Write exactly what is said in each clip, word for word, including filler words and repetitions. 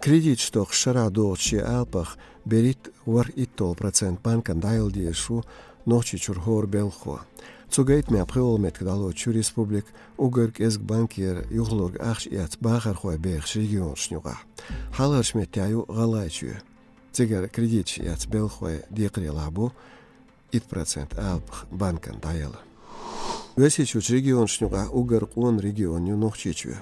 Кредиташ тохкаш шарахь догӀучу шен алапах берхӀитта ворхӀ итталгӀа процент банкана дӀаяла дезаш ву Нохчийчуьра хӀора белхахо. Цу гайтамехь пхоьалгӀа меттиг дӀалоцучу республика уггар кӀезиг банкера юхалург ахча эцна бахархой бехаш регионашна юкъахь. Хьалхарчу меттехь ю ГӀалгӀайчоь. Цигара кредиташ эцна белхахой декхарийлахь бу итт процент алапах банкана дӀаяла. Оьрсийчуьрчу регионашна юкъахь уггар къона регион ю Нохчийчоь.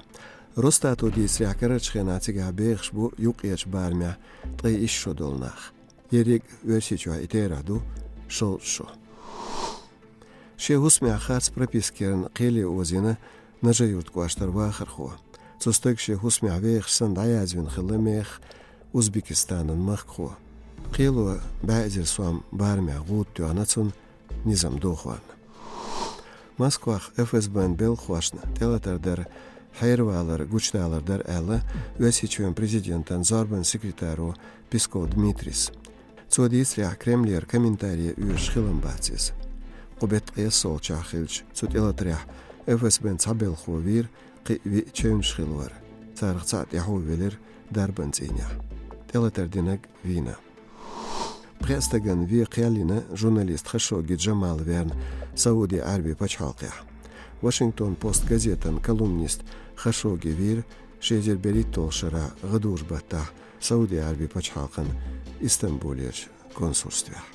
Росстато дийцарехь, карарчу хенахь цигахь бехаш бу юккъерчу барамехь ткъе исс шо долу нах. Ерриг а Оьрсийчохь и терахь ду шовзткъа шо. Шен хӀусамехь харц пропискерна кхеле озийна Нажи-Юрт кӀоштара вахархо. Цу стага шен хӀусамехь вехаш санна дӀаязвина хилла мехах Узбекистанан махкахо. Кхело бӀе эзар сом барамехь гӀуда тоьхна цунна низам дохорна. Москвахь ФСБ-н белхахошна тӀелатар дар хьеравалар гучудалар дара аьлла, Оьрсийчоьнан президентан зорбанан секретаро Песков Дмитрийс. Цо дийцарехь, Кремлера комментаре оьшуш хилам бац иза. Кху беттан ткъессалгӀачохь хиллачу цу тӀелатарехь ФСБ-н цхьа белхахо вийра, кхин а виъ чевнаш хилла вара. Царах цхьаъ тӀаьхьо велира дарбан цӀийнехь. ТӀелатар динарг вийна. Пхеа стагана вен кхел йина журналист Хашогги Джамал верна Сауди Ӏаьрбийн пачхьалкхехь. Вашингтон-Пост газетан колумнист Хашогги вийра ши эзар берхӀитталгӀачу шарахь гӀадужу баттахь Сауди Ӏаьрбийн пачхьалкхан Истанбулерчу консульствехь.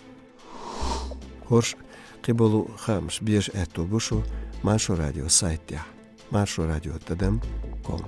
ХӀорш а, кхиболу а хаамаш беза аьтто бу шун Маршо радион сайтехь, маршо радио тӀадам ком.